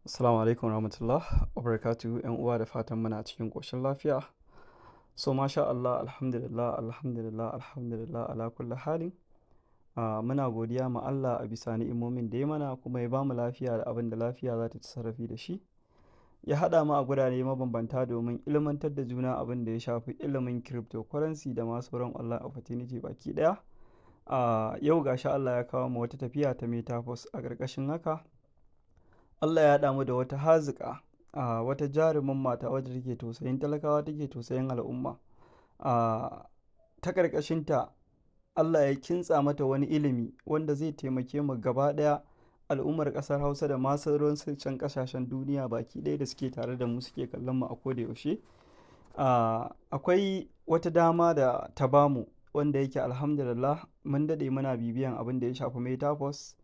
Assalamu alaikum warahmatullah wabarakatuh, ‘yan uwa, da fatan muna cikin ƙoshin lafiya. So masha Allah, alhamdulillah, alhamdulillah, alhamdulillah ala kulli halin. Muna godiya ma Allah a bisa ni'imomin da ya mana, kuma ya bamu lafiya da abin da lafiya za ta ci sarrafi da shi. Ya haɗa mu a gurare mabambanta domin ilmantar da juna abin da ya shafi ilimin cryptocurrency da ma sauran online opportunity baki ɗaya. Yau ga shi Allah ya kawo mu wata tafiya ta Metaverse. A ƙarƙashin haka, Allah ya haɗa mu da wata haziƙa, wata jarumin mata wadda take tausayin talakawa, take tausayin al'umma. Ta ƙarƙashinta Allah ya kintsa mata wani ilimi wanda zai taimake mu gaba ɗaya, al'ummar ƙasar Hausa da ma sauran sassan ƙasashen duniya baki ɗaya da suke tare da mu, suke kallon mu a koda yaushe. Akwai wata dama da ta bamu wanda yake, alhamdulillah, mun daɗe muna bibiyan abin da ya shafi Metaverse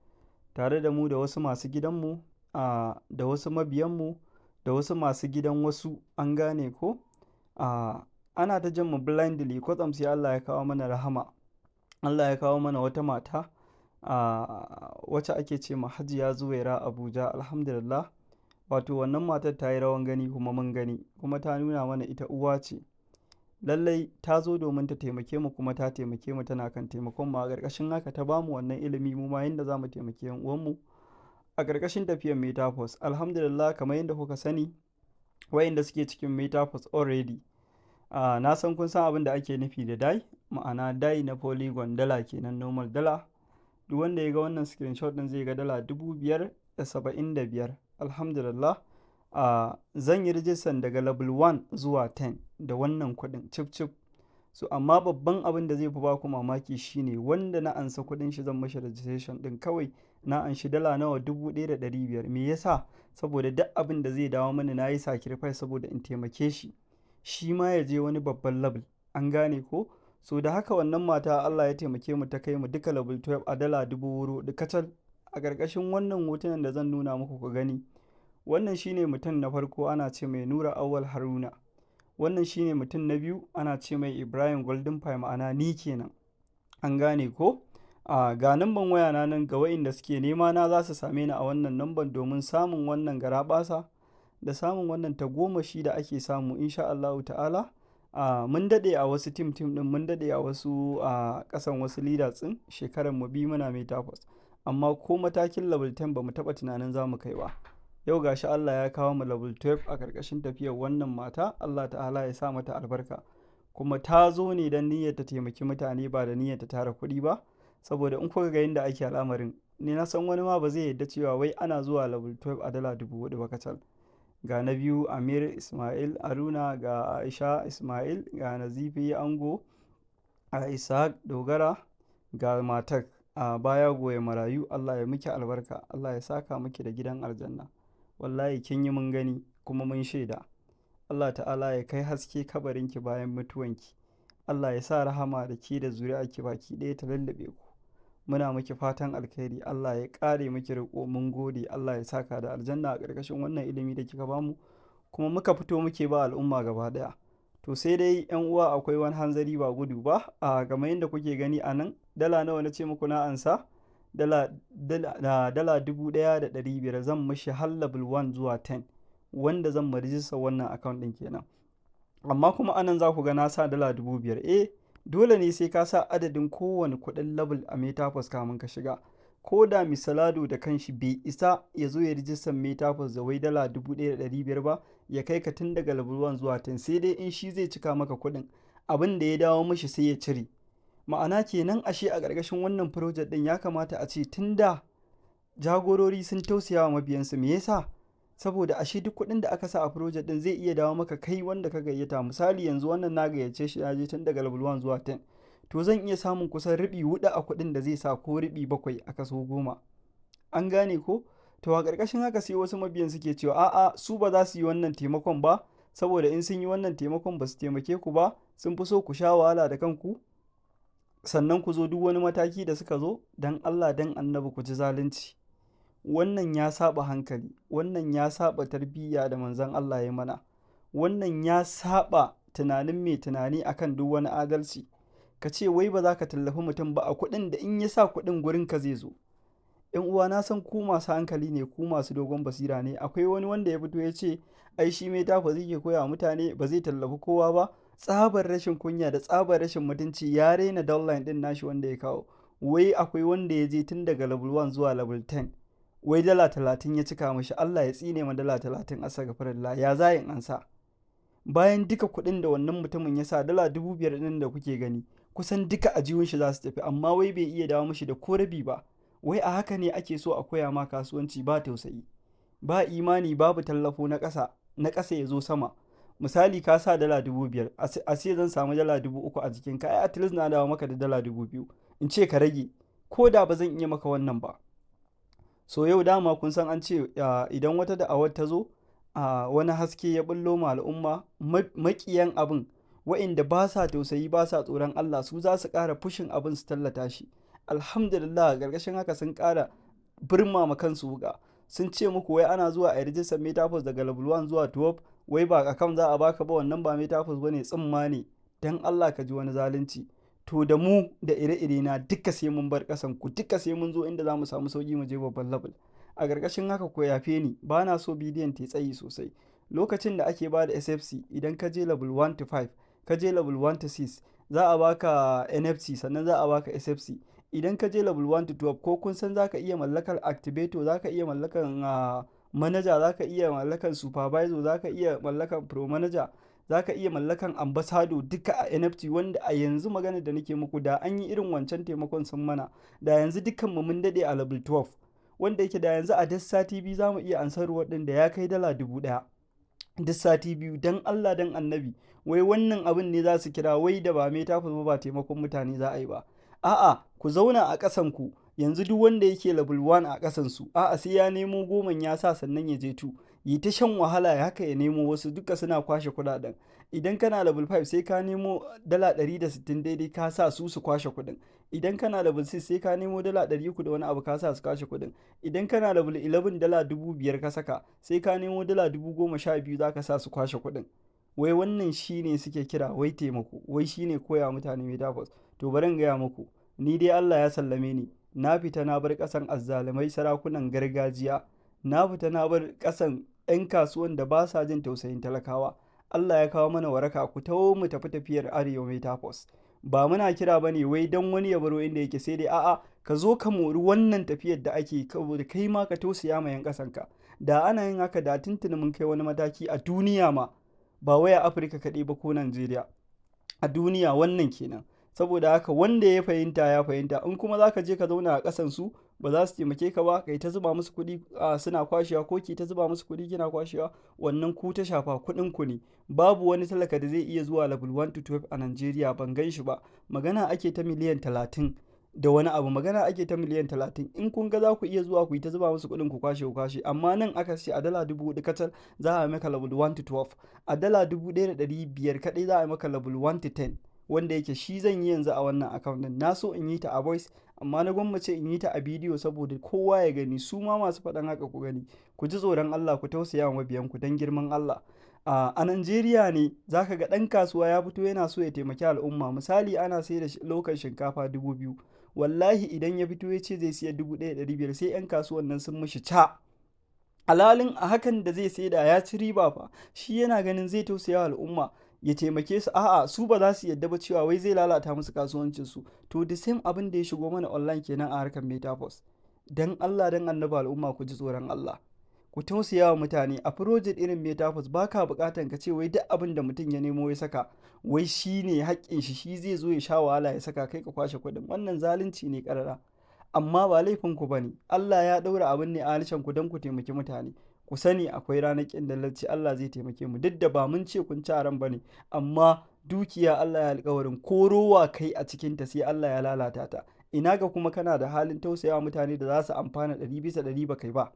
tare da mu da wasu masu gidanmu, da wasu mabiyanmu, da wasu masu gidan wasu, an gane ko? Ana ta jan mu blindly, kwatsam sai Allah ya kawo mana rahama. Allah ya kawo mana wata mata, wacce ake ce ma Hajiya Zuwaira Abuja, alhamdulillah. Wato wannan matar ta yi rawan gani kuma mun gani, kuma ta nuna mana ita uwa ce. Lallai ta zo domin ta taimake mu, kuma ta taimake mu, tana kan taimakon mu. A ƙarƙashin haka ta bamu wannan ilimi mu ma yanda za mu taimaki 'yan uwanmu a ƙarƙashin tafiyar Metaverse. Alhamdulillah, kamar yadda kuka sani, wayanda suke cikin Metaverse already, na san kun san abin da ake nufi da DAI, ma'ana DAI na Polygon, dala kenan, normal dala. Duk wanda ya ga wannan screenshot ɗin zai ga dala 5,075. Alhamdulillah, zan yi rijistan daga level 1 zuwa 10 da wannan kuɗin cif cif. So amma babban abin da zai fi baku mamaki shine wanda na ansa kuɗin shi zan mashi registration ɗin, kawai na anshi dala nawa? 1,500. Me yasa? Saboda duk abin da zai dawo mani na yi sacrifice saboda in taimake shi, shi ma ya je wani babban level, an gane ko? So da haka wannan mata Allah ya taimake mu ta kai mu duka level 12 a dala 4,000 kacal. A ƙarƙashin wannan hotunan da zan nuna muku ku gani, wannan shine mutum na farko, ana ce mai Nura Awwal Haruna. Wannan shine mutum na biyu, ana ce mai Ibrahim Golden Pie, ma'ana ni kenan, an gane ko? Ga namban waya na nan, ga wa'inda suke nema na za su same ni a wannan namban domin samun wannan garaɓasa da samun wannan tagomashi da ake samu, insha Allahu ta'ala. Mun daɗe a wasu team team ɗin, mun daɗe a wasu a ƙasan wasu leaders ɗin, shekaran mu 2 muna Metaverse, amma ko matakin level 10 ba mu taɓa tunanin za mu kai ba. Yau gashi Allah ya kawo mu level 12 a ƙarƙashin tafiyar wannan mata. Allah ta'ala ya sa mata albarka. Kuma ta zo ne don niyyar ta taimaki mutane, ba da niyyar ta tara kuɗi ba. Saboda in kuka ga yadda ake al'amarin, ni na san wani ma ba zai yarda cewa wai ana zuwa level 12 a dala 4,000 ba kacal. Ga na biyu, Amir Ismail Haruna, ga Aisha Ismail, ga Nazifi Ango, a Ishaq Dogara, ga matar a baya goye marayu. Allah ya miki albarka, Allah ya saka miki da gidan aljanna. Wallahi kin yi, mun gani kuma mun shaida. Allah ta'ala ya kai haske kabarinki bayan mutuwanki. Allah ya sa rahama da ke da zuri'arki baki ɗaya ta lullube ku. Muna miki fatan alkhairi, Allah ya ƙare miki riƙo. Mun gode, Allah ya saka da aljanna a ƙarƙashin wannan ilimi da kika bamu kuma muka fito muke ba al'umma gaba ɗaya. To sai dai, yan uwa, akwai wani hanzari ba gudu ba. A kamar yadda kuke gani a nan, dala nawa na ce muku na ansa? Dala 1,500. Zan mishi har level 1 zuwa 10, wanda zan ma rijista wannan account ɗin kenan. Amma kuma anan za ku ga na sa dala 5,000. Eh, dole ne sai ka sa adadin kowane kuɗin level a Metaverse kamun ka shiga. Ko da Misalado da kanshi bai isa ya zo ya rijistar Metaverse da wai dala 1,500 ba ya kai ka tun daga level 1 zuwa 10, sai dai in shi zai cika maka kuɗin, abin da ya dawo mishi sai ya cire. Ma'ana kenan, ashe a ƙarƙashin wannan project ɗin ya kamata a ce tun da jagorori sun tausaya wa mabiyansu. Me yasa? Saboda ashe duk kuɗin da aka sa a project ɗin zai iya dawo maka, kai wanda ka gayyata. Misali yanzu wannan na gayyace shi, ya je tun daga level 1 zuwa 10, to zan iya samun kusan riɓi huɗu a kuɗin da zai sa, ko riɓi bakwai a kaso 10, an gane ko? To a ƙarƙashin haka sai wasu mabiyan suke cewa a'a, su ba za su yi wannan taimakon ba, saboda in sun yi wannan taimakon ba su taimake ku ba, sun fi so ku sha wahala da kanku sannan ku zo duk wani mataki da suka zo. Don Allah don annabi ku ji zalunci. Wannan ya saba hankali, wannan ya saba tarbiyya da manzon Allah ya mana, wannan ya saba tunanin mai tunani akan duk wani adalci. Ka ce wai ba za ka tallafi mutum ba a kuɗin da in ya sa kuɗin gurin ka zai zo. 'Yan uwa, na san ku masu hankali ne, ku masu dogon basira ne. Akwai wani wanda ya fito ya ce ai shi Metaforce yake koya wa mutane, ba zai tallafi kowa ba. Tsabar rashin kunya da tsabar rashin mutunci, ya raina downline din nashi wanda ya kawo. Wai akwai wanda ya je tun daga level 1 zuwa level 10, wai $30 ya cika mashi. Allah ya tsine ma $30, astagfirullah. Ya za in ansa bayan duka kuɗin da wannan mutumin ya sa? $5,000 ɗin da kuke gani, kusan duka ajiyun shi za su tafi, amma wai bai iya dawo mashi da ko rabi ba. Wai a haka ne ake so a koya ma kasuwanci? Ba tausayi, ba imani, babu tallafo na ƙasa, na ƙasa ya zo sama. Misali, ka sa $5,000, a sai zan samu $3,000 a jikinka, ai at least na dawo maka da $2,000, in ce ka rage, ko da ba zan iya maka wannan ba. So yau dama kun san an ce idan wata da'awar ta zo, wani haske ya bullo ma al'umma, maƙiyan abin, wa'inda ba sa tausayi, ba sa tsoron Allah, su za su ƙara pushing abin su tallata shi. Alhamdulillah, a ƙarƙashin haka sun ƙara birmama kansu wuƙa. Sun ce muku wai ana zuwa a rijistar Metaforce daga level 1 zuwa 12, wai ba account za a baka ba, wannan ba Metaforce bane, tsimma ne. Dan Allah ka ji wani zalunci. To da mu da ire-ire na duka sai mun bar ƙasan ku, duka sai mun zo inda za mu samu sauki, mu je babban level. A ƙarƙashin haka, ko yafe ni, ba na so bidiyon ta tsayi sosai. Lokacin da ake ba da SFC, idan ka je level 1 to 5, ka je level 1 to 6, za a baka NFT, sannan za a baka SFC. Idan ka je level 1 to 12, ko kun san zaka iya mallakar activator, zaka iya mallakar manager, zaka iya mallakar supervisor, zaka iya mallakar pro manager, zaka iya mallakan ambassador, duka a NFT? Wanda a yanzu magana da nake muku, da an yi irin wancan taimakon sun mana, da yanzu dukkan mu mun dade a level 12, wanda yake da yanzu a duk sati 2 za mu iya ansar ɗin da ya kai $1,000 duk sati 2. Dan Allah dan Annabi, wai wannan abin ne za su kira wai da ba Metaforce ba, ba taimakon mutane za a yi ba? A'a, ku zauna a ƙasan ku. Yanzu duk wanda yake level 1 a ƙasan su, a'a, sai ya nemo 10 ya sa sannan ya je 2, yi ta shan wahala ya haka ya nemo wasu, duka suna kwashe kuɗaɗen. Idan kana level 5, sai ka nemo $160 daidai ka sa, su su kwashe kuɗin. Idan kana level 6, sai ka nemo $300 da wani abu ka sa, su kwashe kuɗin. Idan kana level 11, $5,000 ka saka, sai ka nemo $12,000 za ka sa, su kwashe kuɗin. Wai wannan shine suke kira wai taimako, wai shine koya mutane Metaforce? To bari in gaya muku, ni dai Allah ya sallame ni, na fita na bar ƙasan azzalumai sarakunan gargajiya, na fita na bar ƙasan 'yan kasuwan da ba sa jin tausayin talakawa. Allah ya kawo mana waraka. Ku taho mu tafi tafiyar Arewa Metaforce. Ba muna kira ba ne wai don wani ya baro inda yake, sai dai a'a, ka zo ka mori wannan tafiyar da ake, saboda kai ma ka tausaya ma 'yan ƙasanka. Da ana yin haka, da tuntuni mun kai wani mataki a duniya ma, ba wai a Afirka kaɗai ba ko Najeriya, a duniya. Wannan kenan. Saboda haka wanda ya fahimta ya fahimta. In kuma za ka je ka zauna a ƙasan su, ba za su taimake ka ba, kai ta zuba musu kuɗi suna kwashewa, ko ki ta zuba musu kuɗi kina kwashewa, wannan ku ta shafa, kuɗin ku ne. Babu wani talaka da zai iya zuwa level 1 to 12 a Najeriya, ban gan shi ba. Magana ake ta miliyan 30 da wani abu, magana ake ta miliyan 30. In kun ga za ku iya zuwa ku yi ta zuba musu kuɗin ku kwashe, ku kwashe. Amma nan aka ce a $4,000 kacal za a maka level 1 to 12, a $1,500 kaɗai za a maka level 1 to 10, wanda yake shi zan yi yanzu a wannan account din. Na so in yi ta a voice, amma na gwammace in yi ta a bidiyo saboda kowa ya gani, su ma masu faɗan haka ku gani. Ku ji tsoron Allah, ku tausaya wa mabiyanku don girman Allah. A Najeriya ne zaka ga ɗan kasuwa ya fito yana so ya taimaki al'umma. Misali, ana sai da lokal shinkafa 2,000, wallahi idan ya fito ya ce zai siya 1,500, sai 'yan kasuwan nan sun mishi ca. Alhalin a hakan da zai saida ya ci riba fa. Shi yana ganin zai tausaya al'umma ya taimake su, a'a, su ba za su yadda ba, cewa wai zai lalata musu kasuwancin su. To the same abin da ya shigo mana online kenan a harkar Metaforce. Dan Allah dan Annabi, al'umma, ku ji tsoron Allah, ku tausaya wa mutane. A project irin Metaforce, baka bukatan ka ce wai duk abin da mutum ya nemo ya saka, wai shi ne haƙƙin shi, shi zai zo ya sha wahala ya saka, kai ka kwashe kuɗin. Wannan zalunci ne ƙarara. Amma ba laifin ku bane, Allah ya ɗaura abin ne a harshen ku don ku taimaki mutane. Ku sani akwai ranar ƙin dillanci, Allah zai taimake mu. Duk da ba mun ce kun ci haram bane, amma dukiya Allah ya alƙawarin ko rowa kai a cikinta sai Allah ya lalata ta. Ina ga kuma kana da halin tausayawa mutane da za su amfana 100% ba kai ba.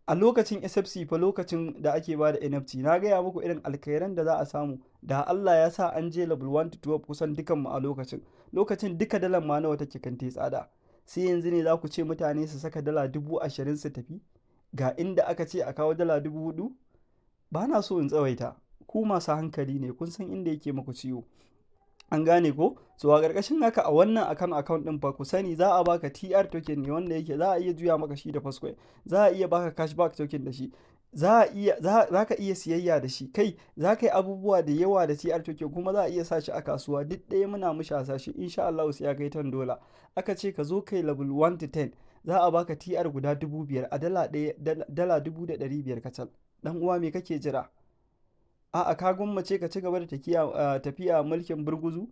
A lokacin SFC fa, lokacin da ake ba da NFT, na gaya muku irin alkhairan da za a samu da Allah ya sa an je level 1 to 12 kusan dukanmu a lokacin. Lokacin duka dalar ma nawa take kan tsada. Sai yanzu ne za ku ce mutane su saka $20,000 su tafi ga inda aka ce a kawo $4,000? Ba na so in tsawaita. Ku masu hankali ne, kun san inda yake muku ciwo. An gane ko? So a ƙarƙashin haka, a wannan akan account ɗin fa, ku sani za a baka TR token ne, wanda yake za a iya juya maka shi da Faucecoin, za a iya baka cashback token da shi, za ka iya siyayya da shi, kai za ka yi abubuwa da yawa da TR token, kuma za a iya sa shi a kasuwa. Duk ɗaya muna mishi hasashe, insha Allah sai ya kai $10. Aka ce ka zo kai level 1 to 10, za a baka TR guda 5,000 a dala 1, $1,500 kacal. Dan uwa, me kake jira? A'a, ka gwammace ka ci gaba da tafiya mulkin burguzu,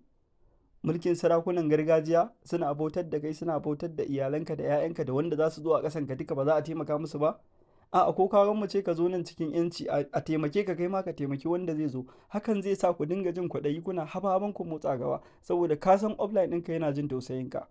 mulkin sarakunan gargajiya, suna bautar da kai, suna bautar da iyalanka da 'ya'yanka da wanda za su zo a ƙasanka duka, ba za a taimaka musu ba. A'a, ko ka gwammace ka zo nan cikin yanci, a taimake ka, kai ma ka taimaki wanda zai zo? Hakan zai sa ku dinga jin kwaɗayi, kuna haba-haban ku motsa gaba, saboda ka san upline ɗinka yana jin tausayin ka.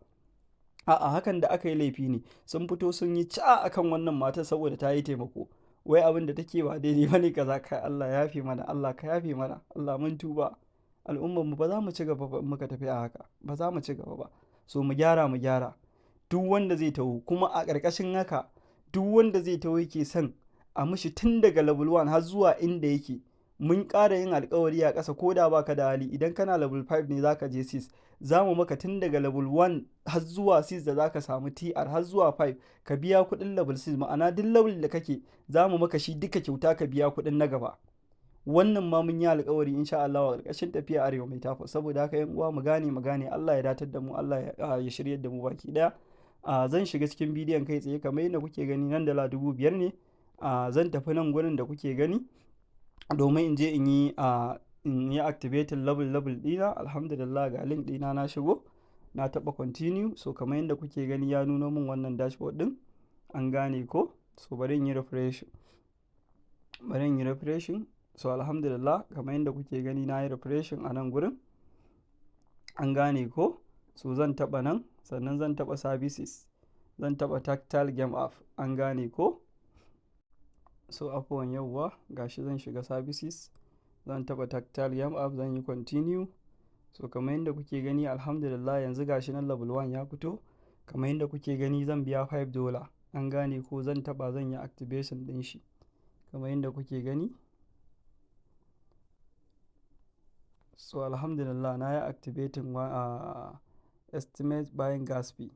A'a, hakan da aka yi laifi ne. Sun fito sun yi ca akan wannan matar saboda ta yi taimako, wai abin da take ba daidai bane, kaza. Kai, Allah ya yafe mana, Allah ka yafe mana, Allah mun tuba. Al'ummar mu ba za mu ci gaba ba muka tafi a haka, ba za mu ci gaba ba. So mu gyara, mu gyara, duk wanda zai taho. Kuma a ƙarƙashin haka, duk wanda zai taho yake son a mishi tun daga level 1 har zuwa inda yake, mun ƙara yin alkawari a ƙasa, ko da baka da hali, idan kana level 5 ne zaka je 6, za mu maka tun daga level 1 har zuwa 6 da zaka samu TR, har zuwa 5 ka biya kuɗin level 6. Ma'ana, duk level da kake za mu maka shi duka kyauta, ka biya kuɗin na gaba. Wannan ma mun yi alkawari, insha Allah, a ƙarƙashin tafiya Arewa Mai Tafa. Saboda haka yan uwa, mu gane, mu gane. Allah ya datar da mu, Allah ya shiryar da mu baki daya. Zan shiga cikin bidiyon kai tsaye. Kamar yadda kuke gani nan, $5,000 ne. Zan tafi nan gurin da kuke gani domin in je in yi activating level level dina. Alhamdulillah, ga link dina, na shigo, na taba continue. So kamar yadda kuke gani, ya nuno min wannan dashboard din. An gane ko? So bari in yi refresh, bari in yi refreshing. So alhamdulillah, kamar yadda kuke gani, na yi refreshing a nan gurin. An gane ko? So zan taba nan, sannan zan taba services, zan taba Tactile Game app. An gane ko? So afuwan, yauwa, gashi zan shiga services, zan taba Tactile Game app, zan yi continue. So kamar yadda kuke gani, alhamdulillah, yanzu gashi nan level 1 ya fito. Kamar yadda kuke gani, zan biya $5. An gane ko? Zan taba, zan yi activation din shi kamar yadda kuke gani. So alhamdulillah, na yi activating estimate buying gas fee.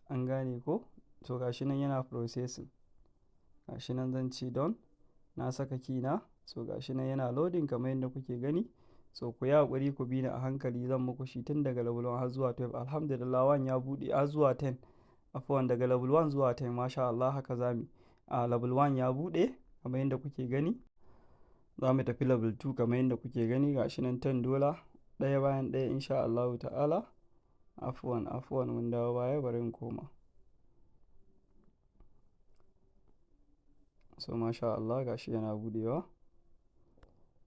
An gane ko? So gashi nan yana processing, gashi nan zan ce don na saka key na. So gashi nan yana loading kamar yadda kuke gani. So ku yi haƙuri, ku bi ni a hankali, zan muku shi tun daga level 1 har zuwa 12. Alhamdulillah, 1 ya buɗe, har zuwa 10, afuwan, daga level 1 zuwa 10. Masha Allah, haka zamu a level 1 ya buɗe kamar yadda kuke gani. Za mu tafi level 2 kamar yadda kuke gani, gashi nan $10, ɗaya bayan ɗaya, insha Allahu ta'ala. Afuwan, afuwan, mun dawo baya, bari in koma. So masha Allah, gashi yana buɗewa.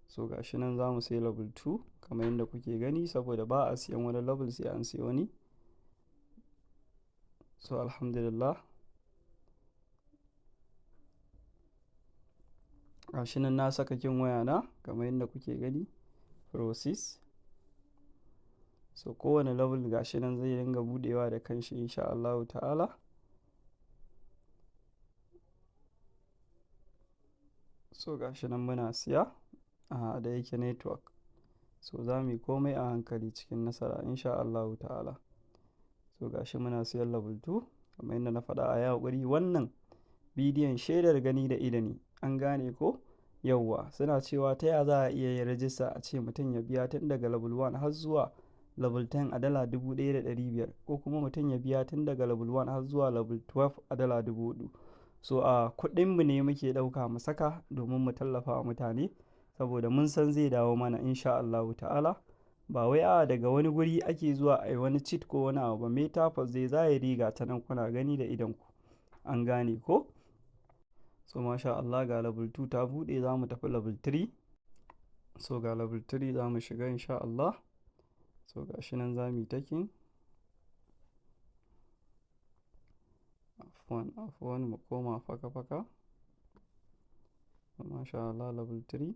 So gashi nan za mu sai level 2 kamar yadda kuke gani, saboda ba a siyan wani level sai an siya wani. So alhamdulillah, gashi nan na saka kin waya na kamar yadda kuke gani, process. So kowane level gashi nan zai dinga buɗewa da kanshi, insha Allahu ta'ala. So gashi nan muna siya a da yake network. So za mu yi komai a hankali cikin nasara, insha Allahu ta'ala. So gashi muna siyan level 2 kamar yadda na faɗa. A yi haƙuri, wannan bidiyon shaidar gani da ido ne. An gane ko? Yauwa, suna cewa ta ya za a iya yin rajista a ce mutum ya biya tun daga level 1 har zuwa level 10 a $1,500, ko kuma mutum ya biya tun daga level 1 har zuwa level 12 a $4,000? So a kuɗinmu ne muke ɗauka mu saka domin mu tallafa wa mutane, saboda mun san zai dawo mana, insha Allahu ta'ala. Ba wai a daga wani guri ake zuwa a yi wani cheat ko wani abu ba. Metaverse zai zahiri, ga ta nan kuna gani da idonku. An gane ko? So masha Allah, ga level 2 ta buɗe, za mu tafi level 3. So ga level 3 za mu shiga, insha Allah. So ga shi nan za mu yi taking. Afuwan, afuwan, mu koma faka faka. Masha Allah, level 3.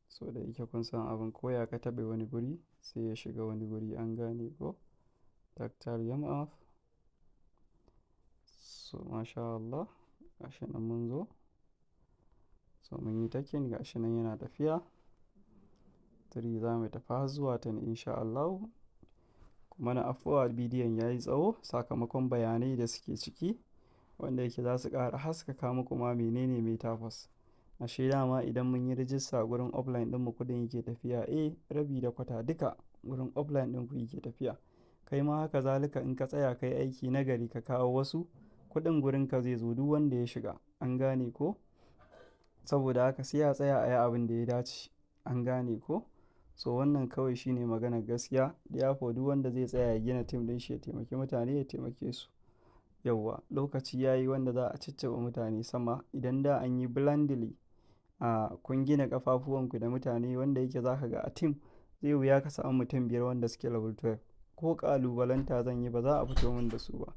So da yake kun san abin, ko ya ka taɓe wani guri sai ya shiga wani guri. An gane ko? Tactile Game app. So masha Allah, gashi nan mun zo. So mun yi taking, gashi nan yana tafiya. 3 za mu tafi har zuwa 10 insha Allahu. Kuma na afuwa, bidiyon ya yi tsawo sakamakon bayanai da suke ciki wanda yake za su ƙara haskaka muku ma menene Metaverse. Ashe dama idan mun yi rijista gurin upline ɗinmu kuɗin yake tafiya, eh, rabi da kwata duka gurin upline ɗinku yake tafiya. Kai ma haka zalika, in ka tsaya kai aiki nagari ka kawo wasu, kuɗin gurinka zai zo duk wanda ya shiga. An gane ko? Saboda haka sai a tsaya a yi abin da ya dace. An gane ko? So wannan kawai shine maganar gaskiya. Therefore, duk wanda zai tsaya ya gina team ɗin shi, ya taimaki mutane, ya taimake su. Yauwa, lokaci ya yi wanda za a cicciɓa mutane sama. Idan da an yi blindly, a kun gina ƙafafuwanku da mutane wanda yake za ka ga a team zai wuya ka samu mutum biyar wanda suke level 12. Ko ƙalubalanta zan yi, ba za a fito min da su ba.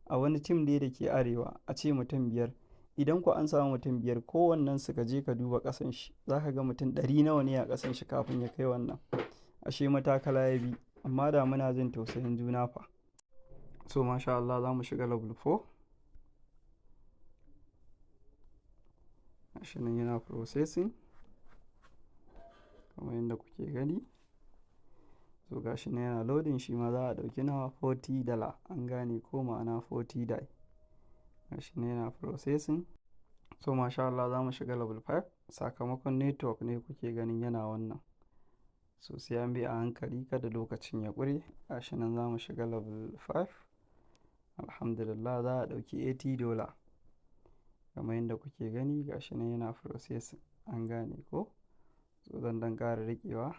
A wani team dai da ke arewa a ce mutum biyar. Idan ko an samu mutum biyar, kowannen su ka je ka duba ƙasan shi, za ka ga mutum 100 nawa ne a ƙasan shi kafin ya kai wannan. Ashe matakala ya bi, amma da muna jin tausayin juna fa. So masha Allah, za mu shiga level 4. Gashi nan yana processing kamar yadda kuke gani. So gashi nan yana loading, shi ma za a ɗauki nawa? $40. An gane ko? Ma'ana 40 DAI. Gashi nan yana processing. So masha Allah, za mu shiga level 5. Sakamakon network ne kuke ganin yana wannan. So sai an bi a hankali kada lokacin ya ƙure. Gashi nan za mu shiga level 5. Alhamdulillah, za a ɗauki $80. Kamar yadda kuke gani, gashi nan yana processing. An gane ko? So zan ɗan ƙara riƙewa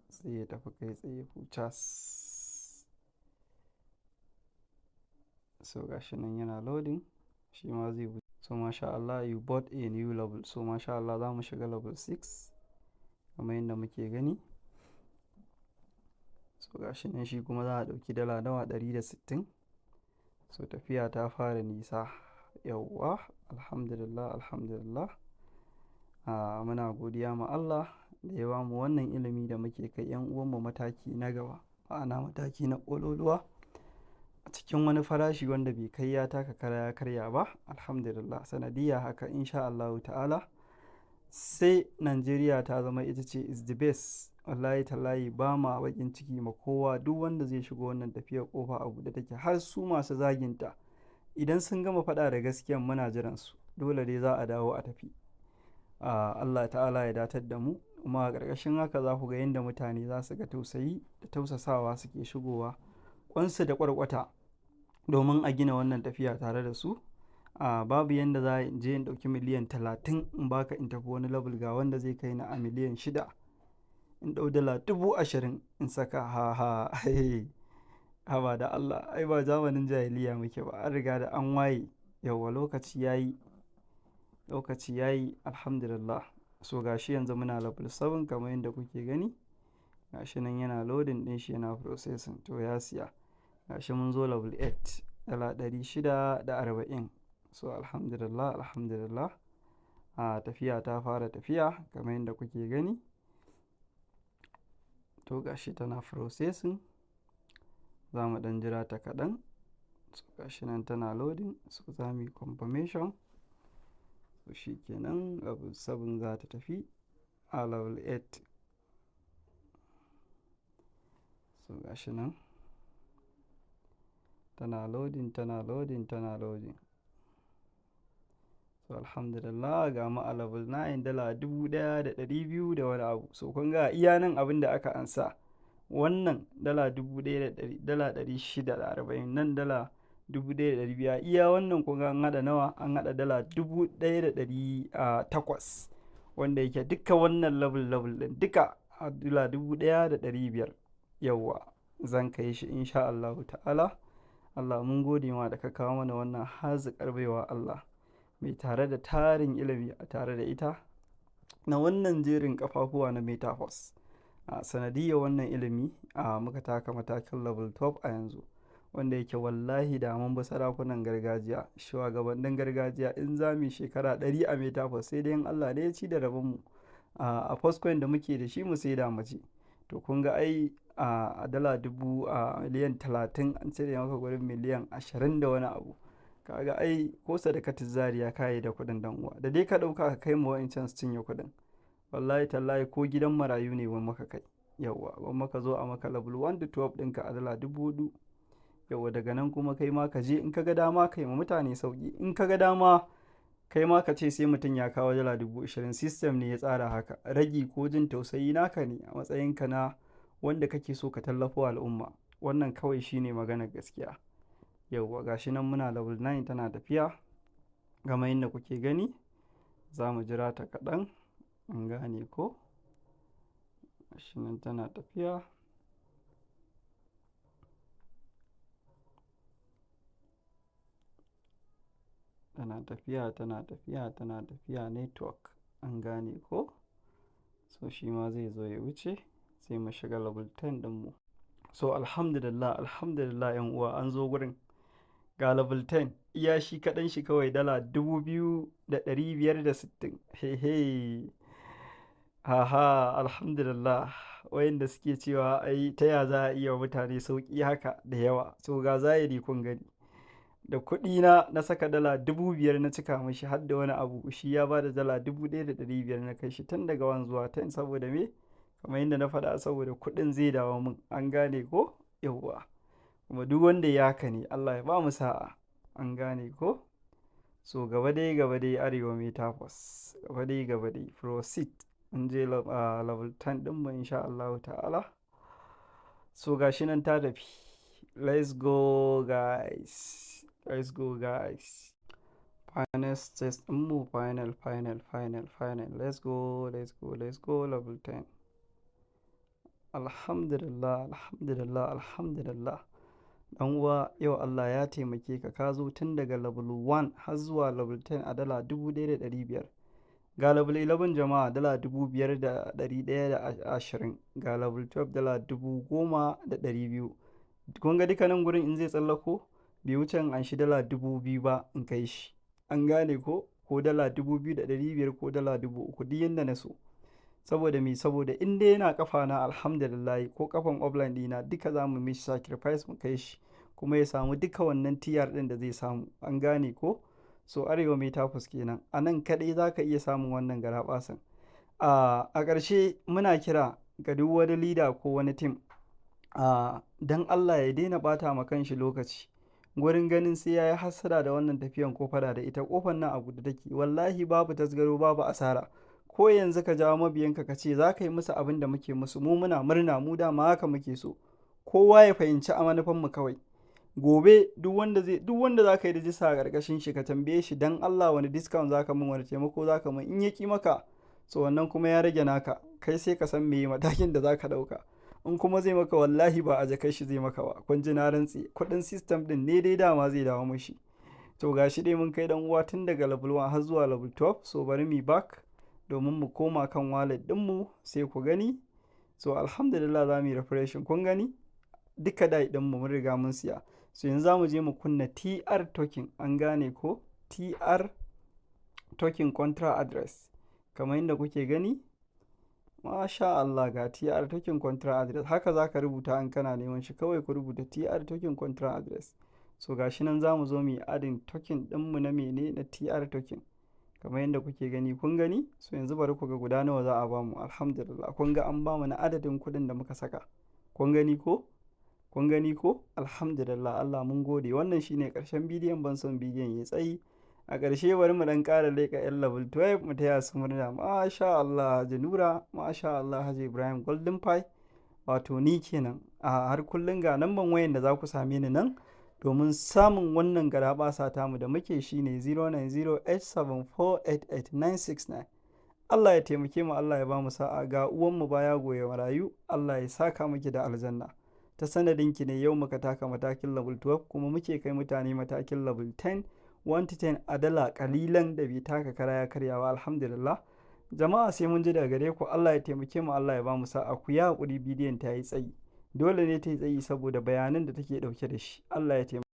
sai ya tafi kai tsaye fucas. So gashi nan yana loading, shi ma zai wuce. So masha Allah, you bought a new level. So masha Allah, za mu shiga level 6 kamar yadda muke gani. So gashi nan, shi kuma za a ɗauki dala nawa? 160. So tafiya ta fara nisa. Yauwa, alhamdulillah, alhamdulillah. Ah, muna godiya ma Allah da ya bamu wannan ilimi da muke kai 'yan uwanmu mataki na gaba, ma'ana mataki na ƙololuwa a cikin wani farashi wanda bai kai ya taka kara ya karya ba. Alhamdulillah, sanadiyya haka insha Allahu ta'ala sai Najeriya ta zama ita ce is the best. Wallahi tallahi, ba ma baƙin ciki ma kowa. Duk wanda zai shigo wannan tafiyar, ƙofa a buɗe take, har su masu zaginta. Idan sun gama faɗa da gaskiyan, muna jiran su. Dole dai za a dawo a tafi. Ah, Allah ta'ala ya datar da mu. Kuma a ƙarƙashin haka za ku ga yadda mutane za su ga tausayi da tausasawa suke shigowa ƙwansu da ƙwarƙwata domin a gina wannan tafiya tare da su. Ah, babu yanda za in je in ɗauki miliyan 30 in baka in tafi wani level, ga wanda zai kai ni a miliyan 6. In ɗau $20,000 in saka, ha ha, haba da Allah, ai ba zamanin jahiliya muke ba, an riga da an waye. Yauwa, lokaci ya yi, lokaci ya yi, alhamdulillah. So gashi yanzu muna level 7 kamar yadda kuke gani. Gashi nan yana loading ɗin shi, yana processing, to ya siya. Gashi mun zo level 8, $640. So alhamdulillah, alhamdulillah. A tafiya ta fara tafiya kamar yadda kuke gani. To gashi tana processing. Za mu ɗan jira ta kaɗan. So gashi nan tana loading. So za mu yi confirmation. So shi kenan, level 7 za ta tafi a level 8. So gashi nan tana loading, tana loading, tana loading. So alhamdulillah, ga mu a level 9, $1,200 da wani abu. So kun ga iya nan abin da aka ansa. Wannan dala 1,100, $640, nan $1,200. Iya wannan kun ga an haɗa nawa? An haɗa $1,800, wanda yake duka wannan level level ɗin duka a $1,500. Yauwa, zan kai shi insha Allahu ta'ala. Allah mun gode ma da ka kawo mana wannan haziƙar baiwa Allah mai tare da tarin ilimi a tare da ita na wannan jerin ƙafafuwa na Metaverse. A sanadiyyar wannan ilimi a muka taka matakin level 12 a yanzu, wanda yake wallahi da mun bi sarakunan gargajiya, shugabannin gargajiya, in za mu yi shekara 100 a Metaverse, sai dai in Allah ne ya ci da rabonmu a Postcoin da muke da shi mu sai da mu ci. To kun ga ai a dala dubu a miliyan 30 an cire maka gurin miliyan 20 da wani abu. Kaga ai ko sadakatin zariya ka yi da kuɗin, dan uwa. Da dai ka ɗauka ka kai ma wa'incan su cinye kuɗin. Wallahi tallahi ko gidan marayu ne wani maka kai. Yauwa, gwamma ka zo a maka level 1 to 12 ɗinka a $4,000. Yauwa, daga nan kuma kai ma ka je in ka ga dama kai ma mutane sauƙi. In ka ga dama kai ma ka ce sai mutum ya kawo $20,000. System ne ya tsara haka. Ragi ko jin tausayi naka ne a matsayinka na wanda kake so ka tallafo al'umma. Wannan kawai shine maganar gaskiya. Yauwa, ga shi nan muna level 9, tana tafiya. Kamar yadda kuke gani, za mu jira ta kaɗan. An gane ko? Gashi nan tana tafiya. Tana tafiya, tana tafiya, tana tafiya, network. An gane ko? So shi ma zai zo ya wuce sai mu shiga level 10 ɗinmu. So alhamdulillah, alhamdulillah, 'yan uwa, an zo gurin. Ga level 10, iya shi kaɗan shi kawai $2,560. Hey hey. Haha, alhamdulillah. Wayanda suke cewa ai ta ya za a iya wa mutane sauƙi haka da yawa. So ga zahiri kun gani. Da kuɗina na saka $5,000 na cika mashi har da wani abu. Shi ya ba da $1,500, na kai shi tun daga 1 zuwa 10. Saboda me? Kamar yadda na faɗa, saboda kuɗin zai dawo mun. An gane ko? Yauwa. Kuma duk wanda ya haka ne, Allah ya ba mu sa'a. An gane ko? So gaba dai gaba dai, Arewa Metaverse. Gaba dai gaba dai. Proceed. Mun je level 10 ɗinmu insha Allahu ta'ala. So ga shi nan ta tafi. Let's go, guys. Let's go, guys. Final test ɗinmu, final, final, final, final. Let's go, let's go, let's go, level 10. Alhamdulillah, alhamdulillah, alhamdulillah. Ɗan uwa, yau Allah ya taimake ka, ka zo tun daga level 1 har zuwa level 10 a $1,500. Ga level 11, jama'a, $5,120. Ga level 12, $10,200. Kun ga duka nan gurin in zai tsallako bai wuce in anshi $2,000 ba in kai shi. An gane ko? Ko $2,500 ko $3,000, duk yanda na so. Saboda me? Saboda in dai yana ƙafa na, alhamdulillah, ko ƙafan upline ɗina, duka za mu mishi sacrifice mu kai shi kuma ya samu duka wannan TR ɗin da zai samu. An gane ko? So Arewa Metaverse kenan. A nan kaɗai za ka iya samun wannan garaɓasan. A ƙarshe muna kira ga duk wani leader ko wani team, don Allah ya daina ɓata ma kanshi lokaci gurin ganin sai ya yi hassada da wannan tafiyan ko fada da ita. Ƙofar nan a buɗe take. Wallahi babu tasgaro, babu asara. Ko yanzu ka jawo mabiyanka ka ce za ka yi musu abin da muke musu, mu muna murna, mu dama haka muke so. Kowa ya fahimci a manufanmu kawai. Gobe duk wanda za ka yi rijista a ƙarƙashin shi, ka tambaye shi, don Allah wani discount za ka min, wani taimako za ka min? In ya ƙi maka, so wannan kuma ya rage naka, kai sai ka san meye matakin da za ka ɗauka. In kuma zai maka, wallahi ba a jakar shi zai maka ba. Kun ji na rantse, kuɗin system ɗin ne dai dama zai dawo mishi. To ga shi dai mun kai dan uwa tun daga level 1 har zuwa level 12. So bari mu back domin mu koma kan wallet ɗinmu sai ku gani. So alhamdulillah, za mu yi refreshing. Kun gani, duka dai ɗinmu mun riga mun siya. So yanzu za mu je mu kunna TR token. An gane ko? TR token contract address, kamar yadda kuke gani. Masha Allah, ga TR token contract address. Haka za ka rubuta an kana neman shi, kawai ku rubuta TR token contract address. So gashi nan, za mu zo mu yi adding token ɗinmu na mene? Na TR token, kamar yadda kuke gani. Kun gani? So yanzu bari ku ga guda nawa za a bamu. Alhamdulillah, kun ga an bamu na adadin kuɗin da muka saka. Kun gani ko? Kun gani ko? Alhamdulillah, Allah mun gode. Wannan shine ƙarshen bidiyon. Ban son bidiyon ya tsayi. A ƙarshe bari mu ɗan ƙara leƙa yan level 12 mu taya su murna. Masha Allah, Haji Nura, masha Allah, Haji Ibrahim Golden Pie, wato ni kenan. A har kullum ga namban wayan da za ku same ni nan domin samun wannan garaɓasa tamu da muke, shine 09087488969. Allah ya taimake mu, Allah ya ba mu sa'a. Ga uwanmu baya goye marayu, Allah ya saka miki da aljanna. Ta sanadinki ne yau muka taka matakin level 12 kuma muke kai mutane matakin level 10, 1 to 10, a dala kalilan da bai taka kara ya karyawa. Alhamdulillah, jama'a, sai mun ji daga gare ku. Allah ya taimake mu, Allah ya ba mu sa'a. Ku yi hakuri, bidiyon ta yi tsayi. Dole ne ta yi tsayi saboda bayanan da take dauke da shi. Allah ya taimake.